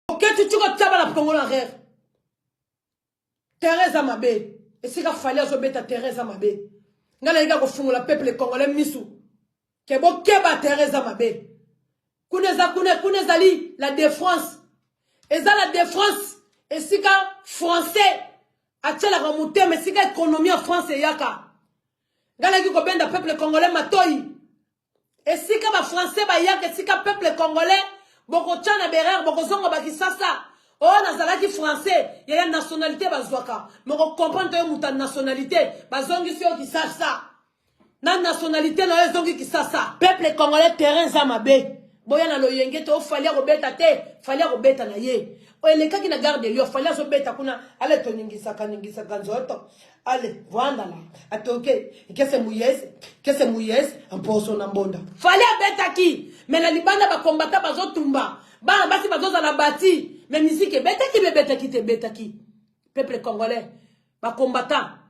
Oketi tiko tia bana Congo na rêve. Terrain eza mabe. Esika Fally azobeta terrain eza mabe. Nga nalinga kofungola peuple congolais misu. Ke bokeba terrain eza mabe. Kuna eza kuna kuna ezali la défense. Eza la défense esika français atielaka motema esika économie ya France eyaka. Nga nayaki kobenda peuple congolais matoyi. Esika ba français bayaka esika peuple congolais bokotya na berere bokozonga ba kisasa oyo oh, nazalaki français yaya nationalité bazwaka moko comprendre to yo moto ya nationalité bazongisi yo kisasa na nationalité na yo ezongi kisasa peuple congolais terrain eza mabe boya na loyenge te ofali akobeta te fali akobeta na ye oyo elekaki na gare de lyon fali azobeta kuna ale toningisaka ningisaka nzoto Ale, vwanda la. Atoke, kese muyese, kese muyese, mposo na mbonda. Fally abetaki, mais na libanda ba combattants bazotumba. Bana basi bazozala bati, mais musique ebetaki bebetaki te ebetaki. Peuple congolais, ba combattants.